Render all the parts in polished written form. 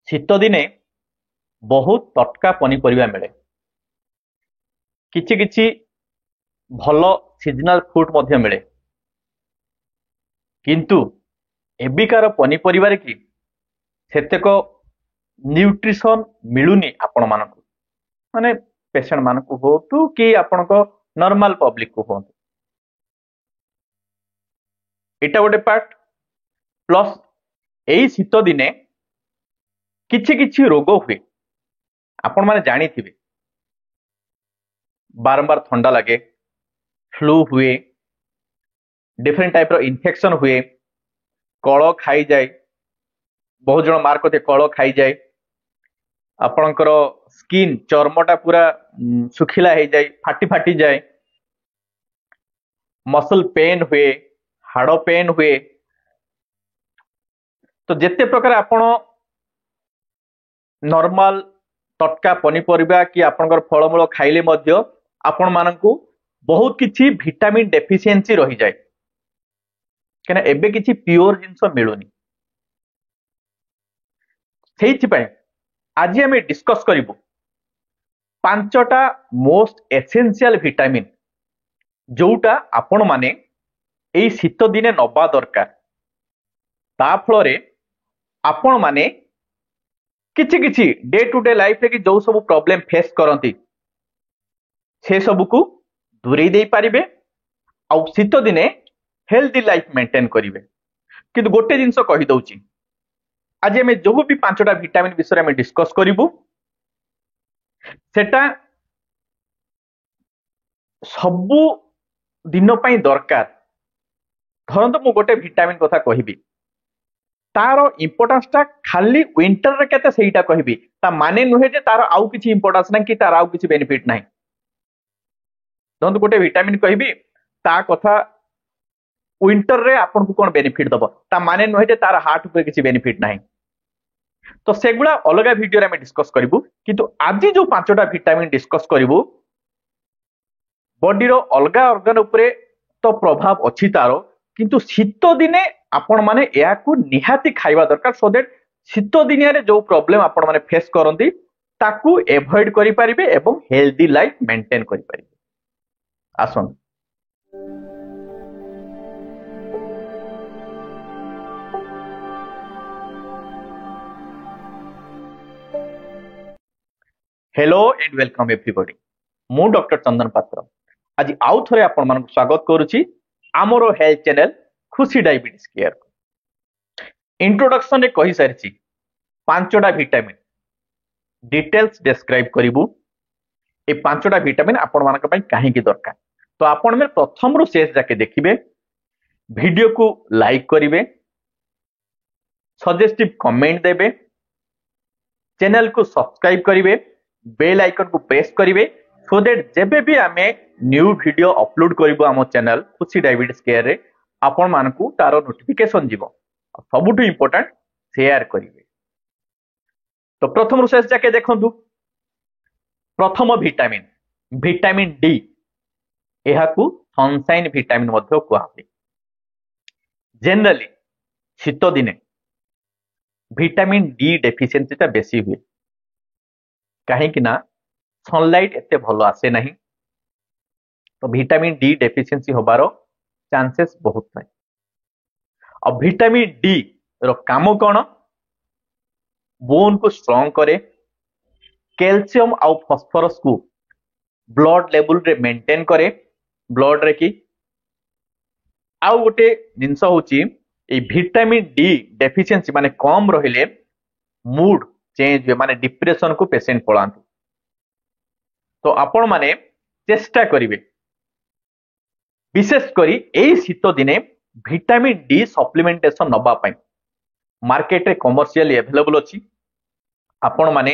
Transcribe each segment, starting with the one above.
ଶୀତ ଦିନେ ବହୁତ ତଟକା ପନିପରିବା ମିଳେ, କିଛି କିଛି ଭଲ ସିଜନାଲ ଫ୍ରୁଟ ମଧ୍ୟ ମିଳେ। କିନ୍ତୁ ଏବିକାର ପନିପରିବାରେ କି ସେତେକ ନ୍ୟୁଟ୍ରିସନ ମିଳୁନି ଆପଣମାନଙ୍କୁ, ମାନେ ପେସେଣ୍ଟ ମାନଙ୍କୁ ହୁଅନ୍ତୁ କି ଆପଣଙ୍କ ନର୍ମାଲ ପବ୍ଲିକ କୁ ହୁଅନ୍ତୁ। ଏଇଟା ଗୋଟେ ପାର୍ଟ। ପ୍ଲସ୍ ଏଇ ଶୀତ ଦିନେ କିଛି କିଛି ରୋଗ ହୁଏ, ଆପଣମାନେ ଜାଣିଥିବେ। ବାରମ୍ବାର ଥଣ୍ଡା ଲାଗେ, ଫ୍ଲୁ ହୁଏ, ଡିଫରେଣ୍ଟ ଟାଇପର ଇନଫେକ୍ସନ ହୁଏ, କଳ ଖାଇଯାଏ, ବହୁତ ଜଣ ମାର୍କ କରିଥିବେ କଳ ଖାଇଯାଏ, ଆପଣଙ୍କର ସ୍କିନ୍ ଚର୍ମଟା ପୁରା ଶୁଖିଲା ହେଇଯାଏ, ଫାଟି ଫାଟି ଯାଏ, ମସଲ ପେନ୍ ହୁଏ, ହାଡ଼ ପେନ୍ ହୁଏ। ତ ଯେତେ ପ୍ରକାର ଆପଣ ନର୍ମାଲ ତଟକା ପନିପରିବା କି ଆପଣଙ୍କର ଫଳମୂଳ ଖାଇଲେ ମଧ୍ୟ ଆପଣମାନଙ୍କୁ ବହୁତ କିଛି ଭିଟାମିନ୍ ଡେଫିସିଏନ୍ସି ରହିଯାଏ, କାହିଁକିନା ଏବେ କିଛି ପିଓର ଜିନିଷ ମିଳୁନି। ସେଇଥିପାଇଁ ଆଜି ଆମେ ଡିସ୍କସ୍ କରିବୁ 5ଟା ମୋଷ୍ଟ ଏସେନ୍ସିଆଲ ଭିଟାମିନ୍, ଯୋଉଟା ଆପଣମାନେ ଏଇ ଶୀତ ଦିନେ ନବା ଦରକାର। ତା ଫଳରେ ଆପଣମାନେ କିଛି କିଛି ଡେ ଟୁ ଡେ ଲାଇଫରେ କି ଯୋଉ ସବୁ ପ୍ରୋବ୍ଲେମ ଫେସ୍ କରନ୍ତି ସେ ସବୁକୁ ଦୂରେଇ ଦେଇପାରିବେ, ଆଉ ଶୀତ ଦିନେ ହେଲ୍ଦି ଲାଇଫ ମେଣ୍ଟେନ କରିବେ। କିନ୍ତୁ ଗୋଟେ ଜିନିଷ କହିଦଉଛି, ଆଜି ଆମେ ଯୋଉ ବି 5ଟା ଭିଟାମିନ୍ ବିଷୟରେ ଆମେ ଡିସ୍କସ୍ କରିବୁ ସେଟା ସବୁ ଦିନ ପାଇଁ ଦରକାର। ଧରନ୍ତୁ ମୁଁ ଗୋଟେ ଭିଟାମିନ୍ କଥା କହିବି, ତାର ଇମ୍ପୋର୍ଟାନ୍ସଟା ଖାଲି ୱିଣ୍ଟରରେ କେତେ ସେଇଟା କହିବି, ତା ମାନେ ନୁହେଁ ଯେ ତାର ଆଉ କିଛି ଇମ୍ପୋର୍ଟାନ୍ସ ନାହିଁ କି ତାର ଆଉ କିଛି ବେନିଫିଟ ନାହିଁ। ଧରନ୍ତୁ ଗୋଟେ ଭିଟାମିନ୍ କହିବି, ତା କଥା ୱିଣ୍ଟରରେ ଆପଣଙ୍କୁ କଣ ବେନିଫିଟ ଦବ, ତା ମାନେ ନୁହେଁ ଯେ ତାର ହାର୍ଟ ଉପରେ କିଛି ବେନିଫିଟ ନାହିଁ। ତ ସେଗୁଡ଼ା ଅଲଗା ଭିଡିଓରେ ଆମେ ଡିସ୍କସ୍ କରିବୁ। କିନ୍ତୁ ଆଜି ଯୋଉ 5ଟା ଭିଟାମିନ୍ ଡିସ୍କସ୍ କରିବୁ, ବଡିର ଅଲଗା ଅର୍ଗାନ ଉପରେ ତ ପ୍ରଭାବ ଅଛି ତାର, କିନ୍ତୁ ଶୀତ ଦିନେ ଆପଣମାନେ ଏହାକୁ ନିହାତି ଖାଇବା ଦରକାର, ସୋ that ଶୀତ ଦିନିଆରେ ଯୋଉ ପ୍ରୋବ୍ଲେମ ଆପଣମାନେ ଫେସ୍ କରନ୍ତି ତାକୁ ଏଭଏଡ କରିପାରିବେ ଏବଂ ହେଲ୍ଦି ଲାଇଫ ମେଣ୍ଟେନ କରିପାରିବେ। ଆସନ୍ତୁ। ହେଲୋ ଏଣ୍ଡ welcome everybody, ମୁଁ ଡକ୍ଟର ଚନ୍ଦନ ପାତ୍ର ଆଜି ଆଉ ଥରେ ଆପଣମାନଙ୍କୁ ସ୍ୱାଗତ କରୁଛି ଆମର ହେଲ୍ଥ ଚ୍ୟାନେଲ ଖୁସି ଡାଇବେଟିସ୍ କେୟାର। ଇଣ୍ଟ୍ରୋଡକ୍ସନରେ କହିସାରିଛି 5ଟା ଭିଟାମିନ୍, ଡିଟେଲ୍ସ ଡେସ୍କ୍ରାଇବ କରିବୁ ଏ 5ଟା ଭିଟାମିନ୍ ଆପଣମାନଙ୍କ ପାଇଁ କାହିଁକି ଦରକାର। ତ ଆପଣମାନେ ପ୍ରଥମରୁ ଶେଷ ଯାକେ ଦେଖିବେ, ଭିଡିଓକୁ ଲାଇକ୍ କରିବେ, ସଜେଷ୍ଟିଭ କମେଣ୍ଟ ଦେବେ, ଚ୍ୟାନେଲକୁ ସବସ୍କ୍ରାଇବ କରିବେ, ବେଲ୍ ଆଇକନକୁ ପ୍ରେସ୍ କରିବେ, ସୋ that ଯେବେ ବି ଆମେ ନ୍ୟୁ ଭିଡିଓ ଅପଲୋଡ କରିବୁ ଆମ ଚ୍ୟାନେଲ ଖୁସି ଡାଇବେଟିସ୍ କେୟାରରେ ଆପଣମାନଙ୍କୁ ତାର ନୋଟିଫିକେସନ ଯିବ। ସବୁଠୁ ଇମ୍ପୋର୍ଟାଣ୍ଟ ସେୟାର କରିବେ। ତ ପ୍ରଥମରୁ ଶେଷ ଯାକେ ଦେଖନ୍ତୁ। ପ୍ରଥମ ଭିଟାମିନ୍, ଭିଟାମିନ୍ ଡି, ଏହାକୁ ସନସାଇନ୍ ଭିଟାମିନ୍ ମଧ୍ୟ କୁହାହୁଏ। ଜେନେରାଲି ଶୀତ ଦିନେ ଭିଟାମିନ୍ ଡି ଡେଫିସିଏନ୍ସିଟା ବେଶୀ ହୁଏ, କାହିଁକି ନା ସନଲାଇଟ୍ ଏତେ ଭଲ ଆସେ ନାହିଁ, ତ ଭିଟାମିନ୍ ଡି ଡେଫିସିଏନ୍ସି ହବାର ଚାନ୍ସେସ୍ ବହୁତ ଥାଏ। ଆଉ ଭିଟାମିନ୍ ଡି ର କାମ କଣ? ବୋନ୍ କୁ ଷ୍ଟ୍ରଙ୍ଗ କରେ, କ୍ୟାଲସିୟମ ଆଉ ଫସଫରସ କୁ ବ୍ଲଡ ଲେବୁଲ ରେ ମେଣ୍ଟେନ କରେ ବ୍ଲଡ ରେ କି। ଆଉ ଗୋଟେ ଜିନିଷ ହଉଛି ଏଇ ଭିଟାମିନ୍ ଡି ଡେଫିସିଏନ୍ସି ମାନେ କମ ରହିଲେ ମୁଡ ଚେଞ୍ଜ ହୁଏ, ମାନେ ଡିପ୍ରେସନ କୁ ପେସେଣ୍ଟ ପଳାନ୍ତି। ତ ଆପଣ ମାନେ ଚେଷ୍ଟା କରିବେ ବିଶେଷ କରି ଏଇ ଶୀତ ଦିନେ ଭିଟାମିନ୍ ଡି ସପ୍ଲିମେଣ୍ଟେସନ ନବା ପାଇଁ। ମାର୍କେଟରେ କମର୍ସିଆଲି ଆଭେଲେବଲ ଅଛି। ଆପଣ ମାନେ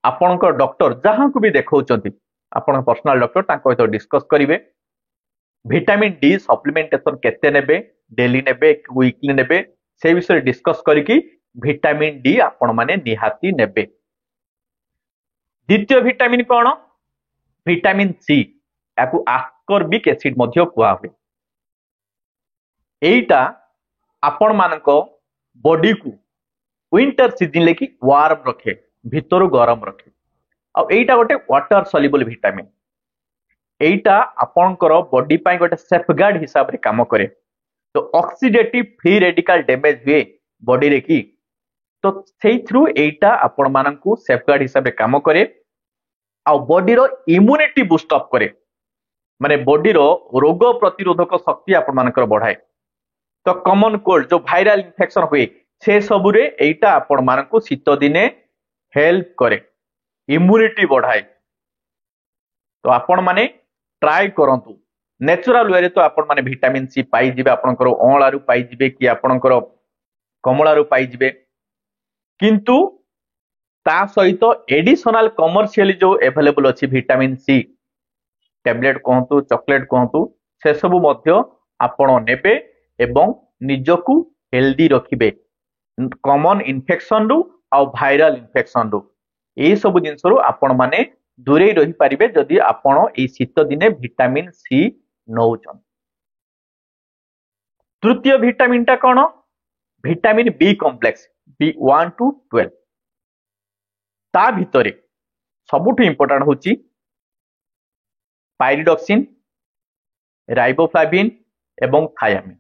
ଆପଣଙ୍କ ଡକ୍ଟର ଯାହାଙ୍କୁ ବି ଦେଖାଉଛନ୍ତି, ଆପଣଙ୍କ ପର୍ସନାଲ ଡକ୍ଟର, ତାଙ୍କ ସହିତ ଡିସ୍କସ୍ କରିବେ ଭିଟାମିନ୍ ଡି ସପ୍ଲିମେଣ୍ଟେସନ କେତେ ନେବେ, ଡେଲି ନେବେ ୱିକଲି ନେବେ, ସେ ବିଷୟରେ ଡିସ୍କସ୍ କରିକି ଭିଟାମିନ୍ ଡି ଆପଣ ମାନେ ନିହାତି ନେବେ। ଦ୍ୱିତୀୟ ଭିଟାମିନ୍ କଣ? ଭିଟାମିନ୍ ସି, ଏହାକୁ ଆସ୍କର୍ବିକ ଏସିଡ ମଧ୍ୟ କୁହା ହୁଏ। ଏଇଟା ଆପଣମାନଙ୍କ ବଡିକୁ ୱିଣ୍ଟର ସିଜନ ଲେକି ୱାର୍ମ ରଖେ, ଭିତରୁ ଗରମ ରଖେ। ଆଉ ଏଇଟା ଗୋଟେ ୱାଟର ସଲ୍ୟୁବଲ ଭିଟାମିନ୍। ଏଇଟା ଆପଣଙ୍କର ବଡି ପାଇଁ ଗୋଟେ ସେଫଗାର୍ଡ ହିସାବରେ କାମ କରେ। ତ ଅକ୍ସିଡେଟିଭ ଫ୍ରି ରେଡିକାଲ ଡ୍ୟାମେଜ ହୁଏ ବଡିରେ କି, ତ ସେଇଥିରୁ ଏଇଟା ଆପଣମାନଙ୍କୁ ସେଫଗାର୍ଡ ହିସାବରେ କାମ କରେ। ଆଉ ବଡିର ଇମ୍ୟୁନିଟି ବୁଷ୍ଟ ଅପ୍ କରେ, ମାନେ ବଡିର ରୋଗ ପ୍ରତିରୋଧକ ଶକ୍ତି ଆପଣମାନଙ୍କର ବଢାଏ। ତ କମନ କୋଲ୍ଡ ଯୋଉ ଭାଇରାଲ ଇନଫେକ୍ସନ ହୁଏ ସେ ସବୁରେ ଏଇଟା ଆପଣମାନଙ୍କୁ ଶୀତ ଦିନେ ହେଲ୍ପ କରେ, ଇମ୍ୟୁନିଟି ବଢାଏ। ତ ଆପଣମାନେ ଟ୍ରାଏ କରନ୍ତୁ ନ୍ୟାଚୁରାଲ ୱେରେ। ତ ଆପଣମାନେ ଭିଟାମିନ ସି ପାଇଯିବେ, ଆପଣଙ୍କର ଅଁଳାରୁ ପାଇଯିବେ କି ଆପଣଙ୍କର କମଳାରୁ ପାଇଯିବେ, କିନ୍ତୁ ତା ସହିତ ଏଡିସନାଲ କମର୍ସିଆଲି ଯୋଉ ଏଭେଲେବଲ ଅଛି ଭିଟାମିନ ସି ଟ୍ୟାବଲେଟ କୁହନ୍ତୁ, ଚକୋଲେଟ କୁହନ୍ତୁ, ସେସବୁ ମଧ୍ୟ ଆପଣ ନେବେ ଏବଂ ନିଜକୁ ହେଲ୍ଦି ରଖିବେ କମନ ଇନଫେକ୍ସନରୁ ଆଉ ଭାଇରାଲ ଇନଫେକ୍ସନରୁ। ଏଇ ସବୁ ଜିନିଷରୁ ଆପଣମାନେ ଦୂରେଇ ରହିପାରିବେ ଯଦି ଆପଣ ଏଇ ଶୀତ ଦିନେ ଭିଟାମିନ ସି ନଉଛନ୍ତି। ତୃତୀୟ ଭିଟାମିନଟା କଣ? Vitamin B complex, B1 to 12। ତା ଭିତରେ ସବୁଠୁ ଇମ୍ପୋର୍ଟାଣ୍ଟ ହଉଛି ପାଇରିଡକ୍ସିନ, ରାଇବୋଫ୍ଲାଭିନ ଏବଂ ଥାୟାମିନ।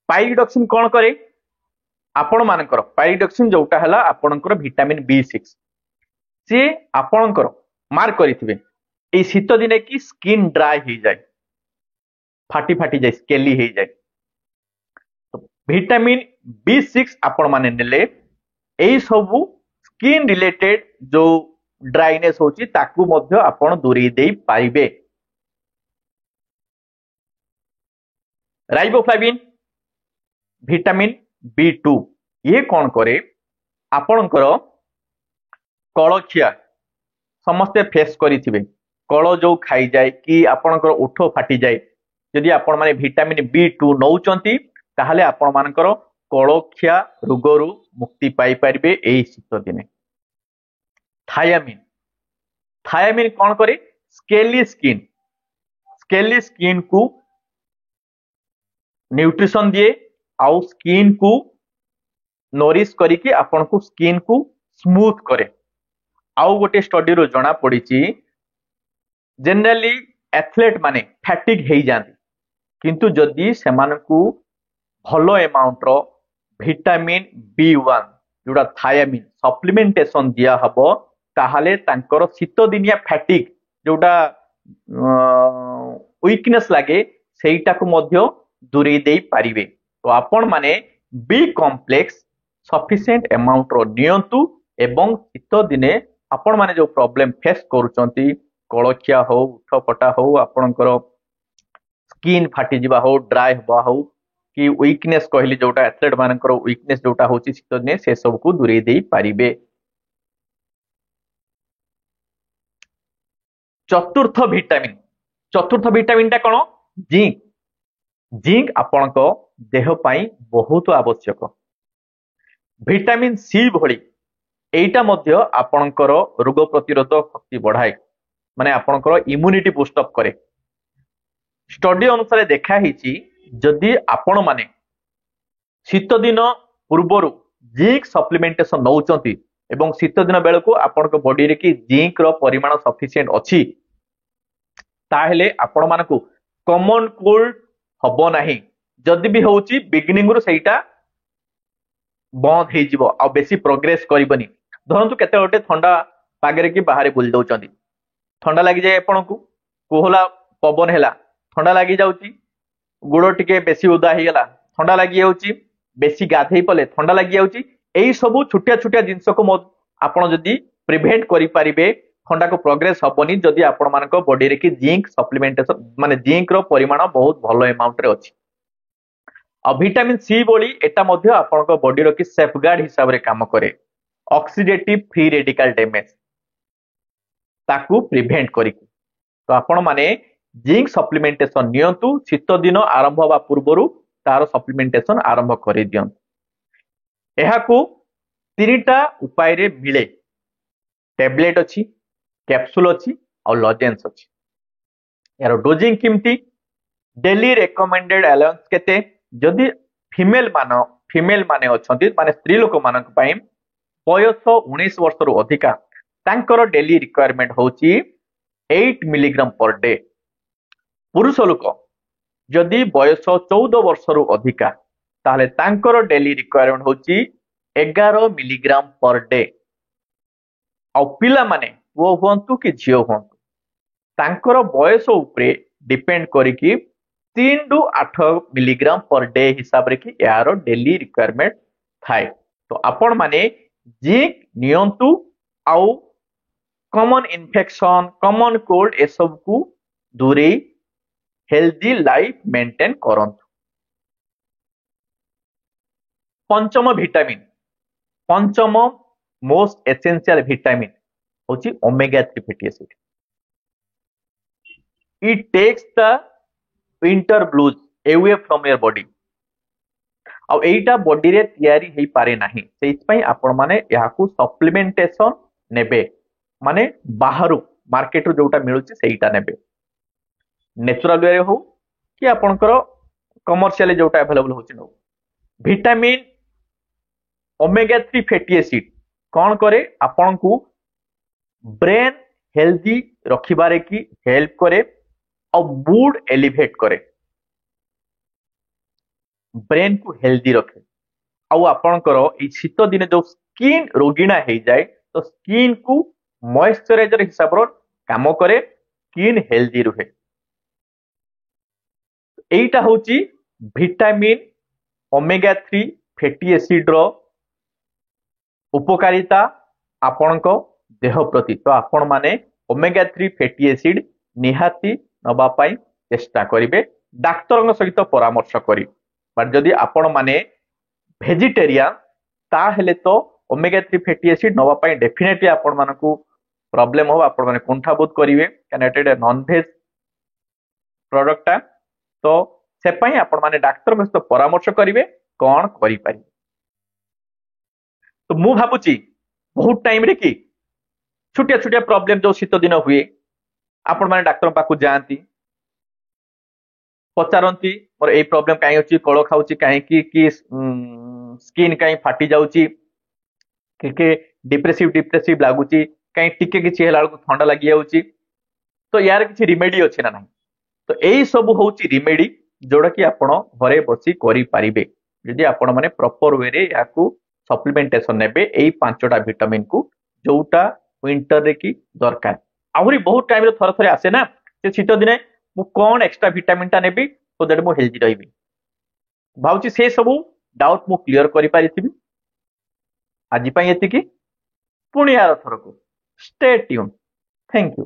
ପାଇରିଡକ୍ସିନ କଣ କରେ? ଆପଣମାନଙ୍କର ପାଇରିଡକ୍ସିନ ଯୋଉଟା ହେଲା ଆପଣଙ୍କର ଭିଟାମିନ B6, ସିଏ ଆପଣଙ୍କର ମାର୍କ କରିଥିବେ ଏଇ ଶୀତ ଦିନେ କି ସ୍କିନ୍ ଡ୍ରାଏ ହେଇଯାଏ, ଫାଟି ଫାଟି ଯାଏ, ସ୍କେଲି ହେଇଯାଏ। ଭିଟାମିନ B6 ଆପଣ ମାନେ ନେଲେ ଏଇ ସବୁ ସ୍କିନ୍ ରିଲେଟେଡ ଯୋଉ ଡ୍ରାଇନେସ୍ ହଉଛି ତାକୁ ମଧ୍ୟ ଆପଣ ଦୂରେଇ ଦେଇ ପାରିବେ। ରାଇବୋଫ୍ଲାଭିନ, ଭିଟାମିନ B2, ଇଏ କଣ କରେ? ଆପଣଙ୍କର କଳଖିଆ ସମସ୍ତେ ଫେସ୍ କରିଥିବେ, କଳ ଯୋଉ ଖାଇଯାଏ କି ଆପଣଙ୍କର ଓଠ ଫାଟିଯାଏ, ଯଦି ଆପଣମାନେ ଭିଟାମିନ B2 ନଉଛନ୍ତି ତାହେଲେ ଆପଣମାନଙ୍କର କଳଖିଆ ରୋଗରୁ ମୁକ୍ତି ପାଇପାରିବେ ଏଇ ଶୀତ ଦିନେ। ଥାୟାମିନ, ଥାୟାମିନ କଣ କରେ? ସ୍କେଲି ସ୍କିନ୍, ସ୍କେଲି ସ୍କିନ୍ କୁ ନ୍ୟୁଟ୍ରିସନ ଦିଏ ଆଉ ସ୍କିନ୍ କୁ ନରିଶ କରିକି ଆପଣଙ୍କୁ ସ୍କିନ୍ କୁ ସ୍ମୁଥ କରେ। ଆଉ ଗୋଟେ ଷ୍ଟଡିରୁ ଜଣା ପଡିଛି ଜେନେରାଲି ଆଥଲେଟ ମାନେ ଫ୍ୟାଟିକ୍ ହେଇଯାଆନ୍ତି, କିନ୍ତୁ ଯଦି ସେମାନଙ୍କୁ ଭଲ ଆମାଉଣ୍ଟର ଭିଟାମିନ B1 ଯୋଉଟା ଥାୟାମିନ ସପ୍ଲିମେଣ୍ଟେସନ ଦିଆହବ, ତାହେଲେ ତାଙ୍କର ଶୀତ ଦିନିଆ ଫ୍ୟାଟିକ୍ ଯୋଉଟା ୱିକନେସ୍ ଲାଗେ ସେଇଟାକୁ ମଧ୍ୟ ଦୂରେଇ ଦେଇ ପାରିବେ। ତ ଆପଣ ମାନେ ବି କମ୍ପ୍ଲେକ୍ସ ସଫିସିଏଣ୍ଟ ଆମାଉଣ୍ଟର ନିଅନ୍ତୁ ଏବଂ ଶୀତ ଦିନେ ଆପଣ ମାନେ ଯୋଉ ପ୍ରୋବ୍ଲେମ ଫେସ୍ କରୁଛନ୍ତି, କଳଖିଆ ହଉ, ଉଠ ଫଟା ହଉ, ଆପଣଙ୍କର ସ୍କିନ୍ ଫାଟିଯିବା ହଉ, ଡ୍ରାଏ ହବା ହଉ କି ୱିକନେସ୍ କହିଲି ଯୋଉଟା ଆଥଲେଟ ମାନଙ୍କର ୱିକନେସ୍ ଯୋଉଟା ହଉଛି ଶୀତ ଦିନେ, ସେ ସବୁକୁ ଦୂରେଇ ଦେଇ ପାରିବେ। ଚତୁର୍ଥ ଭିଟାମିନ, ଚତୁର୍ଥ ଭିଟାମିନଟା କଣ? ଜିଙ୍କ। ଜିଙ୍କ ଆପଣଙ୍କ ଦେହ ପାଇଁ ବହୁତ ଆବଶ୍ୟକ। ଭିଟାମିନ ସି ଭଳି ଏଇଟା ମଧ୍ୟ ଆପଣଙ୍କର ରୋଗ ପ୍ରତିରୋଧ ଶକ୍ତି ବଢାଏ, ମାନେ ଆପଣଙ୍କର ଇମ୍ୟୁନିଟି ବୁଷ୍ଟ ଅପ୍ କରେ। ଷ୍ଟଡି ଅନୁସାରେ ଦେଖା ହେଇଛି ଯଦି ଆପଣ ମାନେ ଶୀତ ଦିନ ପୂର୍ବରୁ ଜିଙ୍କ ସପ୍ଲିମେଣ୍ଟେସନ ନଉଛନ୍ତି ଏବଂ ଶୀତ ଦିନ ବେଳକୁ ଆପଣଙ୍କ ବଡିରେ କି ଜିଙ୍କର ପରିମାଣ ସଫିସିଏଣ୍ଟ ଅଛି, ତାହେଲେ ଆପଣମାନଙ୍କୁ କମନ କୋଲ୍ଡ ହବ ନାହିଁ। ଯଦି ବି ହଉଛି ବିଗିନିଂ ରୁ ସେଇଟା ବନ୍ଦ ହେଇଯିବ, ଆଉ ବେଶୀ ପ୍ରୋଗ୍ରେସ କରିବନି। ଧରନ୍ତୁ କେତେ ଗୋଟେ ଥଣ୍ଡା ପାଗରେ କି ବାହାରେ ବୁଲି ଦଉଛନ୍ତି, ଥଣ୍ଡା ଲାଗିଯାଏ ଆପଣଙ୍କୁ, କୋହଲା ପବନ ହେଲା ଥଣ୍ଡା ଲାଗି ଯାଉଛି, ଗୋଡ ଟିକେ ବେଶୀ ଓଦା ହେଇଗଲା ଥଣ୍ଡା ଲାଗି ଯାଉଛି, ବେଶୀ ଗାଧେଇ ପଲେ ଥଣ୍ଡା ଲାଗି ଯାଉଛି। ଏଇ ସବୁ ଛୋଟିଆ ଛୋଟିଆ ଜିନିଷକୁ ଆପଣ ଯଦି ପ୍ରିଭେଣ୍ଟ କରିପାରିବେ, ଥଣ୍ଡାକୁ ପ୍ରୋଗ୍ରେସ ହବନି ଯଦି ଆପଣମାନଙ୍କ ବଡିରେ କି ଜିଙ୍କ ସପ୍ଲିମେଣ୍ଟେସନ ମାନେ ଜିଙ୍କର ପରିମାଣ ବହୁତ ଭଲ ଆମାଉଣ୍ଟରେ ଅଛି। ଆଉ ଭିଟାମିନ ସି ଭଳି ଏଟା ମଧ୍ୟ ଆପଣଙ୍କ ବଡିର କି ସେଫଗାର୍ଡ ହିସାବରେ କାମ କରେ, ଅକ୍ସିଡେଟିଭ ଫ୍ରି ରେଡିକାଲ ଡ୍ୟାମେଜ ତାକୁ ପ୍ରିଭେଣ୍ଟ କରିକି। ତ ଆପଣ ମାନେ ଜିଙ୍କ ସପ୍ଲିମେଣ୍ଟେସନ ନିଅନ୍ତୁ, ଶୀତ ଦିନ ଆରମ୍ଭ ହେବା ପୂର୍ବରୁ ତାର ସପ୍ଲିମେଣ୍ଟେସନ ଆରମ୍ଭ କରିଦିଅନ୍ତୁ। ଏହାକୁ 3ଟା ଉପାୟରେ ମିଳେ, ଟ୍ୟାବଲେଟ ଅଛି, କ୍ୟାପସୁଲ ଅଛି ଆଉ ଲଜେନ୍ସ ଅଛି। ଏହାର ଡୋଜିଂ କେମିତି, ଡେଲି ରେକମେଣ୍ଡେଡ ଆଲାଉନ୍ସ କେତେ? ଯଦି ଫିମେଲ ମାନେ ଅଛନ୍ତି, ମାନେ ସ୍ତ୍ରୀ ଲୋକମାନଙ୍କ ପାଇଁ ବୟସ 19 ବର୍ଷରୁ ଅଧିକା, ତାଙ୍କର ଡେଲି ରିକ୍ୱାରମେଣ୍ଟ ହଉଛି 8 ମିଲିଗ୍ରାମ ପର ଡେ। ପୁରୁଷ ଲୋକ ଯଦି ବୟସ 14 ବର୍ଷରୁ ଅଧିକା, ତାହେଲେ ତାଙ୍କର ଡେଲି ରିକ୍ୱାରମେଣ୍ଟ ହଉଛି 11 ମିଲିଗ୍ରାମ ପର ଡେ। ଆଉ ପିଲାମାନେ, ପୁଅ ହୁଅନ୍ତୁ କି ଝିଅ ହୁଅନ୍ତୁ, ତାଙ୍କର ବୟସ ଉପରେ ଡିପେଣ୍ଡ କରିକି 3ରୁ 8 ମିଲିଗ୍ରାମ ପର ଡେ ହିସାବରେ କି ଏହାର ଡେଲି ରିକ୍ୱାରମେଣ୍ଟ ଥାଏ। ତ ଆପଣମାନେ ଜିଙ୍କ ନିଅନ୍ତୁ ଆଉ କମନ ଇନଫେକ୍ସନ, କମନ କୋଲ୍ଡ ଏସବୁକୁ ଦୂରେଇ ହେଲ୍ଦି ଲାଇଫ ମେଣ୍ଟେନ କରନ୍ତୁ। ପଞ୍ଚମ ଭିଟାମିନ, ପଞ୍ଚମ ମୋଷ୍ଟ ଏସେନ୍ସିଆଲ ଭିଟାମିନ ହଉଛି omega 3 fatty acid. It takes the winter blues away from your body. ଆଉ ଏଇଟା ବଡିରେ ତିଆରି ହେଇପାରେ ନାହିଁ, ସେଇଥିପାଇଁ ଆପଣମାନେ ଏହାକୁ ସପ୍ଲିମେଣ୍ଟେସନ ନେବେ, ମାନେ ବାହାରୁ ମାର୍କେଟରୁ ଯୋଉଟା ମିଳୁଛି ସେଇଟା ନେବେ, ନେଚୁରାଲ ୱେରେ ହଉ କି ଆପଣଙ୍କର କମର୍ସିଆଲି ଯୋଉଟା ଆଭେଲେବଲ ହଉଛି ନଉ। ଭିଟାମିନ ଓମେଗା 3 ଫ୍ୟାଟି ଏସିଡ କଣ କରେ? ଆପଣଙ୍କୁ ବ୍ରେନ୍ ହେଲ୍ଦି ରଖିବାରେ କି ହେଲ୍ପ କରେ ଆଉ ମୁଡ୍ ଏଲିଭେଟ କରେ, ବ୍ରେନ୍ କୁ ହେଲ୍ଦି ରଖେ। ଆଉ ଆପଣଙ୍କର ଏଇ ଶୀତ ଦିନେ ଯୋଉ ସ୍କିନ୍ ରୋଗିଣା ହେଇଯାଏ, ତ ସ୍କିନ୍ କୁ ମଏଶ୍ଚରାଇଜର ହିସାବର କାମ କରେ, ସ୍କିନ୍ ହେଲ୍ଦି ରୁହେ। ଏଇଟା ହଉଛି ଭିଟାମିନ ଓମେଗା 3 ଫ୍ୟାଟି ଏସିଡ ର ଉପକାରିତା ଆପଣଙ୍କ ଦେହ ପ୍ରତି। ତ ଆପଣମାନେ ଓମେଗା 3 ଫ୍ୟାଟି ଏସିଡ ନିହାତି ନବା ପାଇଁ ଚେଷ୍ଟା କରିବେ ଡାକ୍ତରଙ୍କ ସହିତ ପରାମର୍ଶ କରି। ବଟ୍ ଯଦି ଆପଣମାନେ ଭେଜିଟେରିଆନ, ତାହେଲେ ତ ଓମେଗା 3 ଫ୍ୟାଟି ଏସିଡ ନବା ପାଇଁ ଡେଫିନେଟଲି ଆପଣମାନଙ୍କୁ ପ୍ରୋବ୍ଲେମ ହବ, ଆପଣମାନେ କୁଣ୍ଠାବୋଧ କରିବେ, କାରଣ ଏଟା ନନଭେଜ ପ୍ରଡକ୍ଟଟା। ତ ସେ ପାଇଁ ଆପଣମାନେ ଡାକ୍ତରଙ୍କ ସହିତ ପରାମର୍ଶ କରିବେ କଣ କରିପାରିବେ। ତ ମୁଁ ଭାବୁଛି ବହୁତ ଟାଇମରେ କି ଛୋଟିଆ ଛୋଟିଆ ପ୍ରୋବ୍ଲେମ ଯୋଉ ଶୀତ ଦିନ ହୁଏ, ଆପଣମାନେ ଡାକ୍ତରଙ୍କ ପାଖକୁ ଯାଆନ୍ତି, ପଚାରନ୍ତି ମୋର ଏଇ ପ୍ରୋବ୍ଲେମ କାହିଁ ଅଛି, କୋଲ୍ଡ ଖାଉଛି କାହିଁକି, କି ସ୍କିନ୍ କାହିଁ ଫାଟି ଯାଉଛି, ଟିକେ ଡିପ୍ରେସିଭ ଡିପ୍ରେସିଭ ଲାଗୁଛି କାହିଁ, ଟିକେ କିଛି ହେଲା ବେଳକୁ ଥଣ୍ଡା ଲାଗିଯାଉଛି, ତ ୟାର କିଛି ରିମେଡି ଅଛି ନା ନାହିଁ? ତ ଏଇ ସବୁ ହଉଛି ରିମେଡି ଯୋଉଟା କି ଆପଣ ଘରେ ବସି କରିପାରିବେ, ଯଦି ଆପଣ ମାନେ ପ୍ରପର ୱେରେ ୟାକୁ ସପ୍ଲିମେଣ୍ଟେସନ ନେବେ ଏଇ ପାଞ୍ଚଟା ଭିଟାମିନ କୁ, ଯୋଉଟା ୱିଣ୍ଟରରେ କି ଦରକାର। ଆହୁରି ବହୁତ ଟାଇମରେ ଥରେ ଥରେ ଆସେ ନା ସେ ଶୀତ ଦିନେ ମୁଁ କଣ ଏକ୍ସଟ୍ରା ଭିଟାମିନ ଟା ନେବି ସୋ that ମୁଁ ହେଲ୍ଦି ରହିବି। ଭାବୁଛି ସେ ସବୁ ଡାଉଟ ମୁଁ କ୍ଲିୟର କରିପାରିଥିବି। ଆଜି ପାଇଁ ଏତିକି, ପୁଣି ଆର ଥରକୁ। Stay tune, thank you.